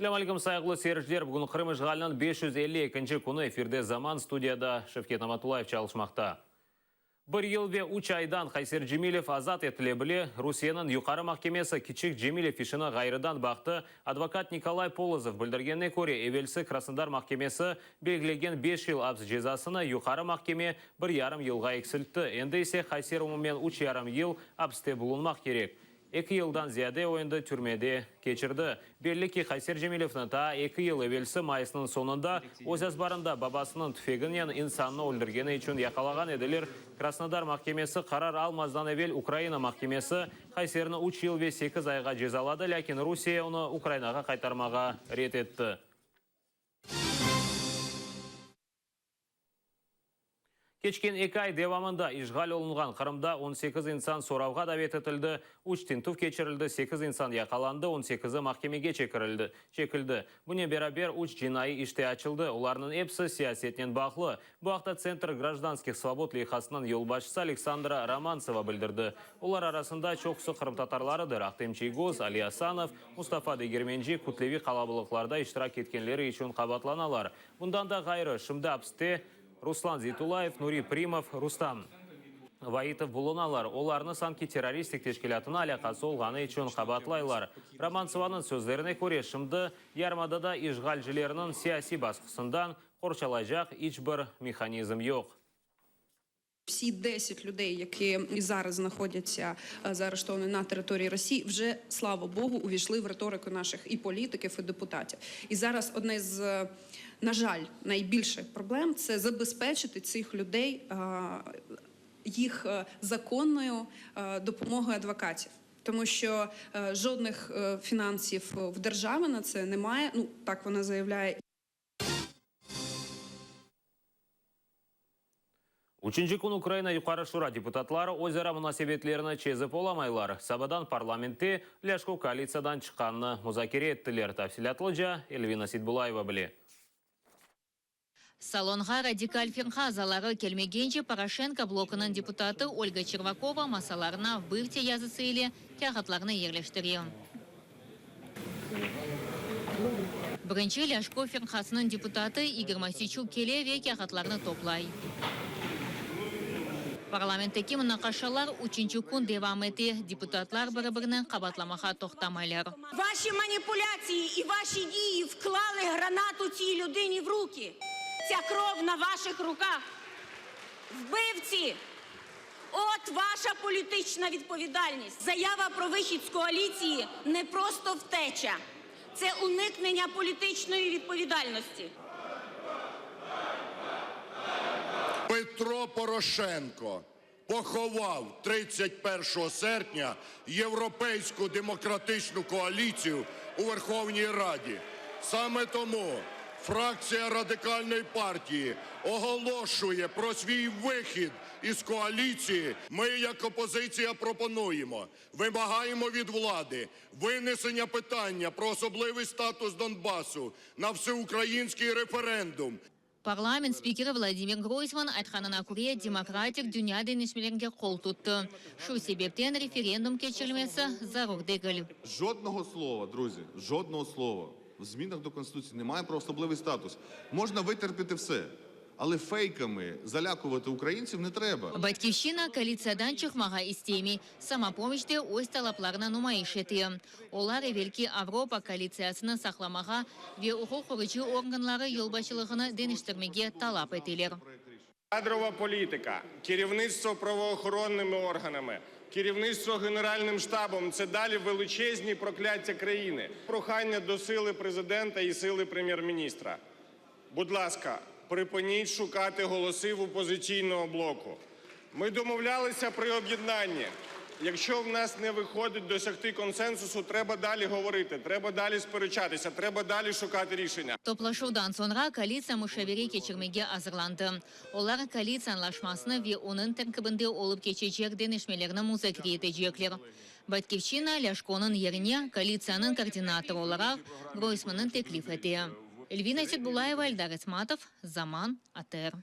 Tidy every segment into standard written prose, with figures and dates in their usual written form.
Selâm aleyküm, sayğılı seyirciler! Bugün Qırım işğaliniñ 552 künü, efirde Zaman, studiyada Şevket Namatullayev çalışmaqta. Bir yıl ve üç aydan Hayser Cemilev azat etile bile, Rusiyeniñ Yuqarı mahkemesi kiçik Cemilev işini ğayrıdan baqtı. Advokat Nikolay Polozov bildirgenine köre, evelsi Krasnodar mahkemesi belgilegen beş yıl aps cezasını Yuqarı mahkeme bir yarım yılğa eksiltti. Endi ise Hayser umumen üç yarım yıl apiste bulunmaq kerek. Eki yıldan ziyade o endi türmede keçirdi. Belli ki, Hayser Cemilevni taa eki yıl evelsi mayısnıñ soñunda öz azbarında babasınıñ tüfeginen insannı öldürgeni içün yaqalağan ediler. Krasnodar mahkemesi qarar almazdan evel Ukraina mahkemesi Hayserni üç yıl ve sekiz ayğa cezaladı, lâkin Rusiye onı Ukrainağa qaytarmağa red etti. Keçken eki ay devamında işğal olunğan Qırımda on sekiz insan soravğa davet etildi, üç tintüv keçirildi, sekiz insan yaqalandı, on sekizi mahkemege çekirildi, çekildi. Bunen beraber, üç cinaiy iş te açıldı, olarnıñ episi siyasetnen bağlı. Bu aqta Tsentr grajdanskih svobod leyhasınıñ yolbaşçısı Aleksandra Romantseva bildirdi. Olar arasında çoqusı qırımtatarlarıdır, Ahtem Çiygoz, Ali Asanov, Mustafa Degermenci kütleviy qalabılıqlarda iştirak etkenleri içün qabaatlanalar. Bundan da ğayrı, şimdi apiste Ruslan Zeytullayev, Nuri Primov, Rustam Vaitov bulunalar. Olarnı sanki terroristik teşkilâtına alâqası olğanı içün qabaatlaylar. Romantsovanıñ sözlerine köre, şimdi yarımadada işğalcilerniñ siyasiy basqısından qorçalaycaq iç bir mehanizm yoq. Всі 10 людей, які зараз знаходяться заарештовані на території Росії, вже, слава Богу, увійшли в риторику наших і політиків, і депутатів. І зараз одне з, на жаль, найбільших проблем – це забезпечити цих людей їх законною допомогою адвокатів. Тому що жодних фінансів в держави на це немає, ну, так вона заявляє. Üçünci kün Ukraina Yuqarı Şura deputatları özara munasebetlerini çezip olamaylar. Sabadan parlamentte Lâşko koalitsiyadan çıqqanını muzakere ettiler. Tafsilâtlıca Elvina Seitbulayeva bile. Salonğa Radikal firqa azaları kelmegence Poroşenko blokunıñ deputatı Olga Çervakova masalarına Vbıvtse yazısı ile kâğıtlarnı yerleştire. Birinci Lâşko firqasınıñ deputatı İgor Mosiyçuk kele ve kâğıtlarnı toplay. Parlamentteki munaqaşalar üçünci kün devam ete, deputatlar biri-birini qabaatlamağa toqtamaylar. Vaşi manipulâtsiyi i vaşi diyi vklali granatu tsiy lüdini v ruki. Tsya krov na vaşih rukah. Vbivtsi! Ot vaşa politiçna vidpovidalnist. Zayava pro vihid z koalitsiyi ne prosto vteça. Tse uniknenya politiçnoyi vidpovidalnosti. Petro Poroşenko поховав 31 серпня Європейську демократичну коаліцію у Верховній Раді. Саме тому фракція Радикальної партії оголошує про свій вихід із коаліції. Ми, як опозиція, пропонуємо, вимагаємо від влади винесення питання про особливий статус Донбасу на всеукраїнський референдум. Parlament spikeri Vladimir Groysman aytqanına köre, demokratik dünya deñişmelerge qol tuttı, şu sebepten referendum keçirilmesi zarur degil. Jodnogo slova, druzi, jodnogo slova v zminah do Konstitutsii nemaye pro osoblivıy status. Mojna vıterpiti vse, ale feykami zalâkuvati ukraintsiv ne treba. Batkivşçina koalitsiyadan çıqmağa istemey, Samopomiç de öz talaplarını numayış ete. Olar evelki Avropa koalitsiyasını saqlamağa ve uquq qoruyıcı organları yolbaşçılığını deñiştirmege talap eteler. Kadrova politika, kerevnıtstvo pravoохоронними органами, kerevnıtstvo Generalnım ştabom, tse dali veliçezni prokляття країни. Прохання до сили президента і сили прем'єр-міністра. Будь ласка, припиніть шукати голоси в опозиційного блоку. Ми домовлялися при об'єднанні. Якщо в нас не виходить досягти консенсусу, треба далі говорити, треба далі сперечатися, треба далі шукати рішення. Toplaşuvdan soñra koalitsiya muşavere keçirmege azırlandı. Olar koalitsiya añlaşmasını ve onıñ terkibinde olıp keçecek deñişmelerni muzakere etecekler. Batkivşçina, Lâşkonıñ yerine koalitsiyanıñ koordinatorı olaraq Groysmannı teklif ete. Elvina Setbulayeva, Eldar Esmatov, Zaman, ATR.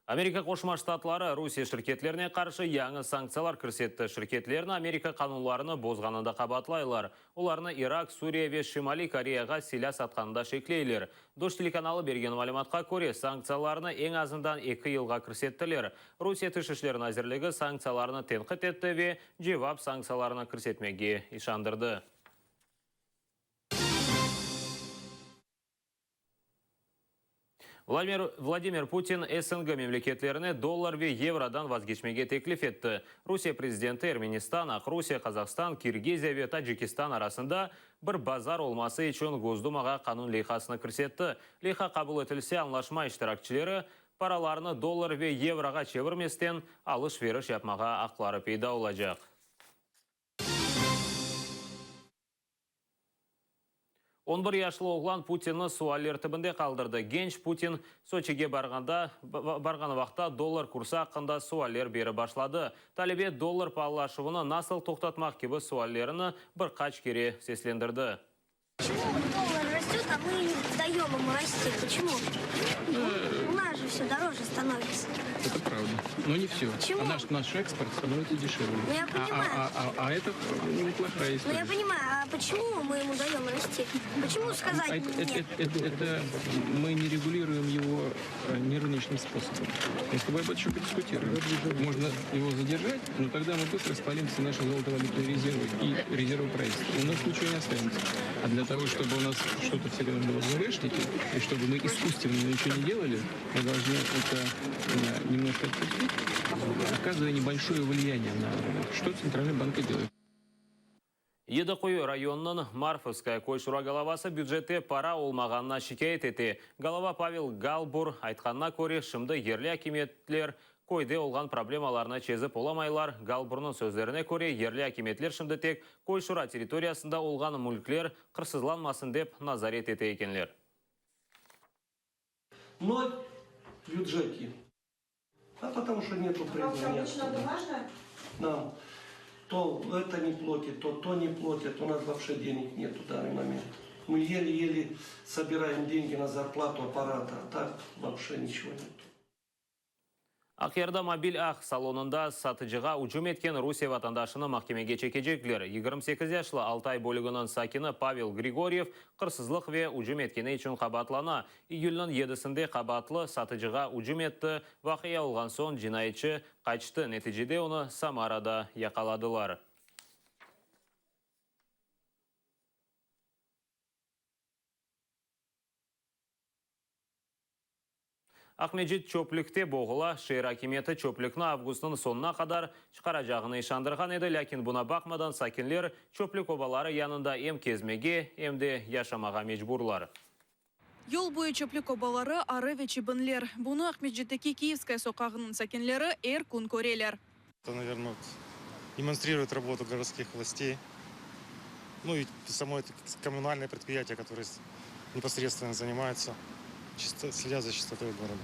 Amerika Qoşma Ştatları Rusiye şirketlerine qarşı yañı sanktsiyalar kirsetti. Şirketlerni Amerika qanunlarını bozğanında qabaatlaylar. Olarnı İrak, Suriye ve Şimaliy Koreyağa silâ satqanında şekleyler. Dojd telekanalı bergen malümatqa köre, sanktsiyalarnı eñ azından eki yılğa kirsettiler. Rusiye Tış işler nazirligi sanktsiyalarnı tenqit etti ve cevap sanktsiyalarını kirsetmege işandırdı. Vladimir Vladimir Putin SNG memleketlerine dollar ve yevrodan vazgeçmege teklif etti. Rusiye prezidenti Ermenistan, Aqrusiye, Qazahstan, Kirgiziya ve Tacikistan arasında bir bazar olması içün Gosdumağa qanun leyhasını kirsetti. Leyha qabul etilse, añlaşma iştirakçileri paralarını dollar ve yevroğa çevirmesten alış-veriş yapmağa aqları peyda olacaq. On bir yaşlı oğlan Putinni sualler tibinde qaldırdı. Genç Putin Soçige barğanda barğan vaqıtta dollar kursı aqqında sualler berip başladı. Talebe dollar paalılaşuvını nasıl toqtatmaq kibi suallerini bir qaç kere seslendirdi. Почему доллар растет, а мы не даем ему расти? Почему? У нас же все дороже становится. Это правда. Но не все. Почему? А наш, наш экспорт становится дешевле. Ну, я А- понимаю. А, а, а, а это неплохая Ну история. я понимаю, а почему мы ему даем расти? Почему сказать А это, это- нет? это- это- это мы не регулируем его э, нерыночным способом. Мы с тобой об этом еще подискутируем. Можно его задержать, но тогда мы быстро спалим все наши золотовалютные резервы и резервы правительства. У нас ничего не останется. А для того, чтобы у нас что-то все время было в ВВшнике, и чтобы мы искусственно ничего не делали, мы должны это э, немножко отпустить, оказывая небольшое влияние на рынок. Что Центральный банк и делает. Yedi Quyu rayonınıñ Marfovskaya köy şura golovası bücette para olmağanına şikâyet ete. Golova Pavel Galbur aytqanına köre, şimdi yerli akimiyetler köyde olğan problemalarnı çezip olamaylar. Galburnıñ sözlerine köre, yerli akimiyetler şimdi tek köy şura territoriyasında olğan mülkler qırsızlanmasın dep nazaret ete ekenler. Ноль в бюджете. А потому что нету прибыли ниоткуда. Нам то это не платит, то то не платят. У нас вообще денег нету в данный момент. Мы еле-еле собираем деньги на зарплату аппарата, а так вообще ничего нет. Aqyarda mobil ağ salonında satıcığa ücüm etken Rusiye vatandaşını mahkemege çekecekler. 28 yaşlı Altay bölüginiñ sakini Pavel Grigoryev qırsızlıq ve ücüm etkeni içün qabaatlana. İyülniñ yedisinde qabaatlı satıcığa ücüm etti, vaqia olğan soñ cinayetçi qaçtı, neticede onı Samarada yaqaladılar. Aqmescit çöplükte boğula, şeer akimiyeti çöplükni avgustnıñ soñuna qadar çıqaracağını işandırğan edi, lâkin buna baqmadan sakinler çöplük obaları yanında em kezmege, em de yaşamağa mecburlar. Yol boyu çöplük obaları, arı ve çibinler. Bunı Aqmescitteki Kiyevskaya soqağınıñ sakinleri er kün köreler. Это, наверное, демонстрирует работу городских властей. Ну и само это коммунальное предприятие, которое непосредственно занимается, чисто, следят за чистотой города.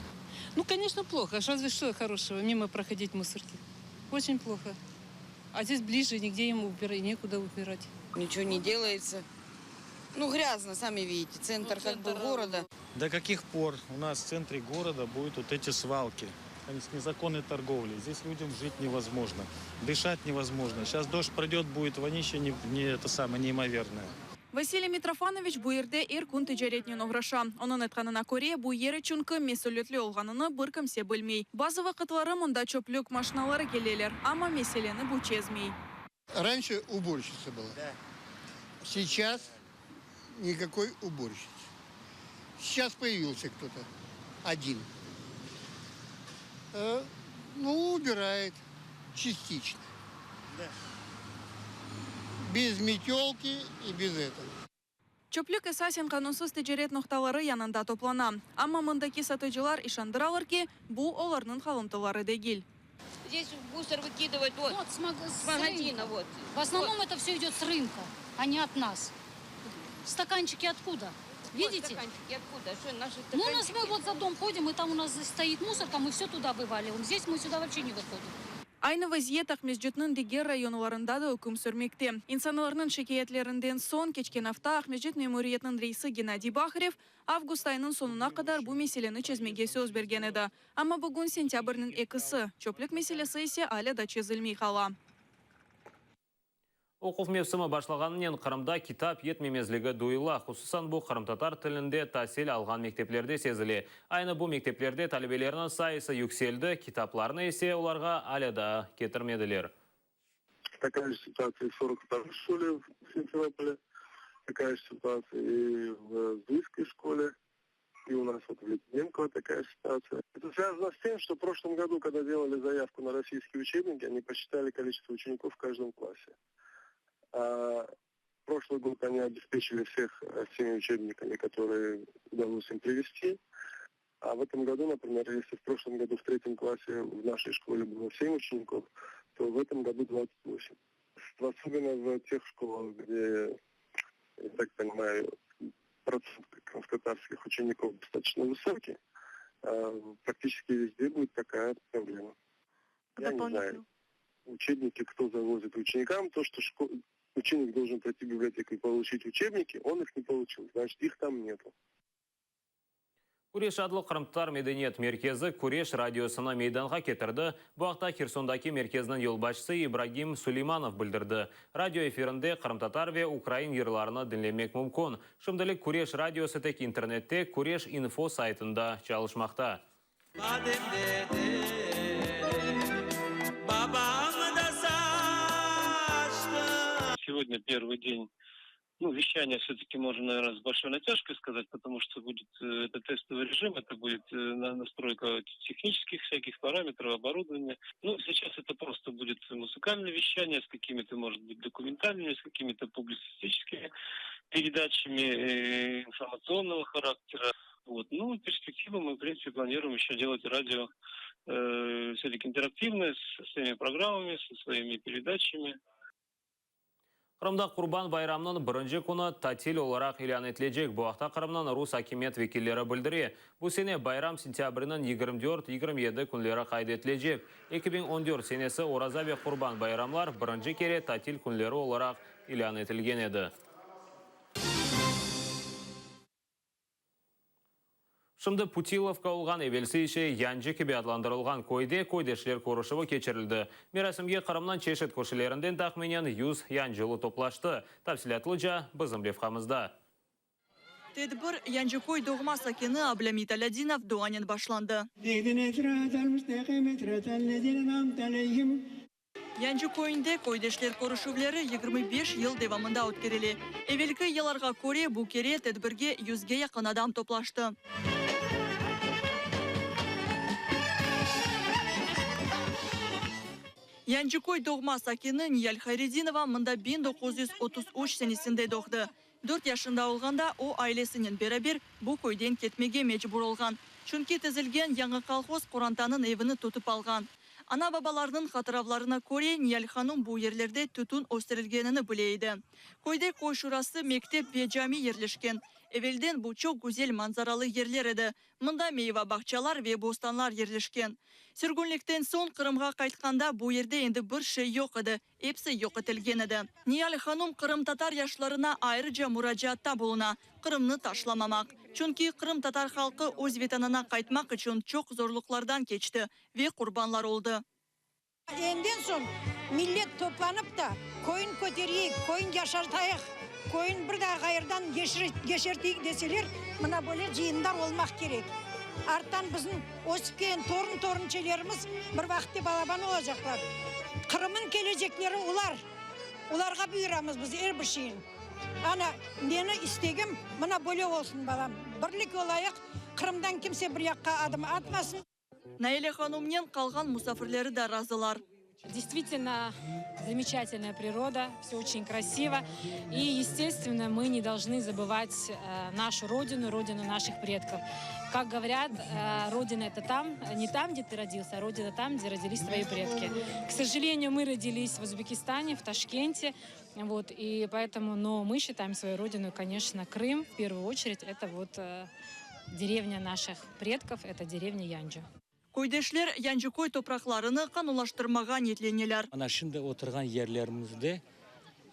Ну, конечно, плохо. Разве что хорошего мимо проходить мусорки? Очень плохо. А здесь ближе, нигде им убирать, некуда убирать. Ничего не делается. Ну, грязно, сами видите. Центр, как бы города. До каких пор у нас в центре города будут вот эти свалки? Они с незаконной торговлей. Здесь людям жить невозможно, дышать невозможно. Сейчас дождь пройдет, будет вонище не, не это самое неимоверное. Vasiliy Mitrofanoviç bu yerde er kün ticaretnen oğraşa. Onıñ aytqanına köre, bu yer içün kim mesülietli olğanını bir kimse bilmey. Bazı vaqıtları mında çöplük maşinaları keleler, amma meseleni bu çezmey. Раньше уборщица была. Да. Сейчас никакой уборщицы. Сейчас появился кто-то один. Э, ну, убирает частично. Да. Без метелки и без этого. Çöplük esasen qanunsız ticaret noqtaları yanında toplana. Amma mındaki satıcılar işandıralar ki, bu olarnıñ qalımtıları degil. Здесь мусор выкидывают вот, Вот, с, маг- с с магазина. рынка. Вот. В основном Вот. это все идет с рынка, а не от нас. Стаканчики откуда? Видите? Вот стаканчики откуда? Что наши Ну, у нас стаканчики? мы вот за дом ходим, и там у нас стоит мусорка, мы все туда вываливаем. Здесь мы сюда вообще не выходим. Aynı vaziyet Aqmescitniñ diger rayonlarında da üküm sürmekte. İnsanlarnıñ şikâyetlerinden soñ, keçken afta Aqmescit memuriyetiniñ reisi Gennadiy Baharev avgust ayınıñ soñuna qadar bu meseleni çezmege söz bergen edi. Amma bugün sentâbrniñ ekisi, çöplük meselesi ise alâ da çezilmey qala. Oquv mevsimi başlağanınen Qırımda kitap yetmemezligi duyula. Hususan bu qırımtatar tilinde tasil alğan mekteplerde sezile. Aynı bu mekteplerde talebelerniñ sayısı yükseldi, kitaplarnı ise olarğa alâ daa ketirmediler. Такая же ситуация и в 42-й школе в Симферополе, такая же ситуация и в Зуевской школе, и у нас вот в Литвиненково такая ситуация. Это связано с тем, что в прошлом году, когда делали заявку на российские учебники, они посчитали количество учеников в каждом классе. А прошлый год они обеспечили всех э, всеми учебниками, которые удалось им привезти. А в этом году, например, если в прошлом году в третьем классе в нашей школе было 7 учеников, то в этом году 28. Особенно в тех школах, где, я так понимаю, процент крымско-татарских учеников достаточно высокий, практически везде будет такая проблема. Я не знаю, учебники кто завозит ученикам, то, что школ... ученик должен пройти в библиотеку и получить учебники, он их не получил, значит, их там нету. Küreş adlı qırımtatar medeniyet merkezi Küreş radiosını meydanğa ketirdi. Bu aqta Hersondaki merkezniñ yolbaşçısı İbragim Suleymanov bildirdi. Radio efirinde qırımtatar ve ukrain yırlarını diñlemek mümkün. Şimdilik Küreş radiosı tek internette Küreş info saytında çalışmaqta. Сегодня первый день Ну, вещание все-таки можно, наверное, с большой натяжкой сказать, потому что будет э, это тестовый режим, это будет э, настройка технических всяких параметров, оборудования. Ну, сейчас это просто будет музыкальное вещание с какими-то, может быть, документальными, с какими-то публицистическими передачами э, информационного характера. Вот. Ну, перспективу мы, в принципе, планируем еще делать радио э, все-таки интерактивное, со своими программами, со своими передачами. Qırımda Qurban bayramınıñ birinci künü tatil olaraq ilân etilecek. Bu aqta Qırımnıñ rus akimiyet vekilleri bildire. Bu sene bayram sentâbrniñ 24, 27 künleri qayd etilecek. 2014 senesi Oraza ve Qurban bayramlar birinci kere tatil künleri olaraq ilân etilgen edi. Şimdi Putilovka olğan, evelsi ise Yancı kibi adlandırılğan köyde köydeşler körüşüvi keçirildi. Merasimge Qırımnıñ çeşit köşelerinden tahminen yüz yancılı toplaştı. Tafsilâtlıca bizim levhamızda. Tedbir Yancıköy doğma sakini Ablâmit Alâdinov duanen başlandı. Yancı köyünde köydeşler körüşüvleri 25 yıl devamında ötkerile. Evelki yıllarğa köre, bu kere tedbirge yüzge yaqın adam toplaştı. Yancıköy doğma sakini Niyal Hayredinova mında 1933 senesinde doğdı. Dört yaşında olğanda o, ailesinen beraber bu köyden ketmege mecbur olğan, çünki tizilgen yañı kolhoz qorantanıñ evini tutıp alğan. Ana-babalarınıñ hatıravlarına köre, Niyal hanum bu yerlerde tütün östürilgenini bile edi. Köyde köy şurası, mektep ve cami yerleşken. Evelden bu çoq güzel manzaralı yerler edi, Mında meyva bağçalar ve bostanlar yerleşken. Sürgünlikten soñ Qırımğa qaytqanda bu yerde endi bir şey yoq edi, epsi yoq etilgen edi. Niyal hanum qırımtatar yaşlarına ayrıca muracaatta buluna, Qırımnı taşlamamaq. Çünki qırımtatar halqı öz Vetanına qaytmaq içün çoq zorluqlardan keçti ve qurbanlar oldı. Enden soñ millet toplanıp da, köyün kötereyik, köyün yaşartayıq, köyün bir daa ğayırdan yeşerteyik deseler, mına böyle cıyınlar olmaq kerek. Arttan bizim ösip kelgen torun-torunçelerimiz bir vaqıtte balaban olacaqlar. Qırım'ın kelecekleri olar. Olarğa buyuramız biz er bir şeyin. Ana, meni istegim, mına böyle olsun, balam, birlik olayıq, Qırımdan kimse bir yaqqa adım atmasın. Naile hanumnen qalğan musafirleri da razılar. Действительно замечательная природа, все очень красиво. И, естественно, мы не должны забывать нашу родину, родину наших предков. Как говорят, родина это там, не там, где ты родился, а родина там, где родились твои предки. К сожалению, мы родились в Узбекистане, в Ташкенте, вот, и поэтому, но мы считаем свою родину, конечно, Крым, в первую очередь, это вот деревня наших предков, это деревня Янджа. Köydeşler Yancıköy topraqlarını qanunlaştırmağa niyetleneler. Mana şimdi oturğan yerlerimizde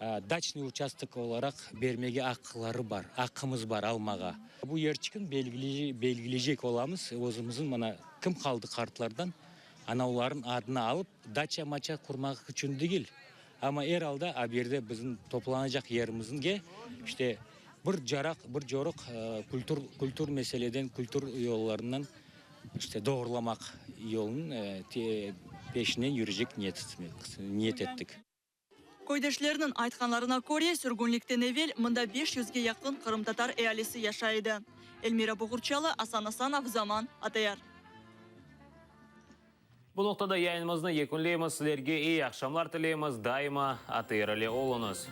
daçnıy uçastok olaraq bermege aqqları bar, aqqımız bar almağa. Bu yerçikni belgileycek olamız, özümizniñ mana kim qaldı qartlardan, ana olarnıñ adını alıp, daça-maça qurmaq içün degil, amma er alda a bu yerde bizim toplanacaq yerimizge işte bir caraq, bir coruq kültür, kültür meseleden, kültür yollarından işte doğurlamaq yolunıñ peşinden yürecek niyet niyet ettik. Köydeşlerniñ aytqanlarına köre, sürgünlikten evel mında beş yüzge yaqın qırımtatar ealisi yaşay edi. Elmira Boğurçalı, Asan Asanov, Zaman, ATR. Bu noqtada yayınımıznı yekünleymiz. Sizlerge eyi aqşamlar tileymiz. Daima ATR ile oluñız.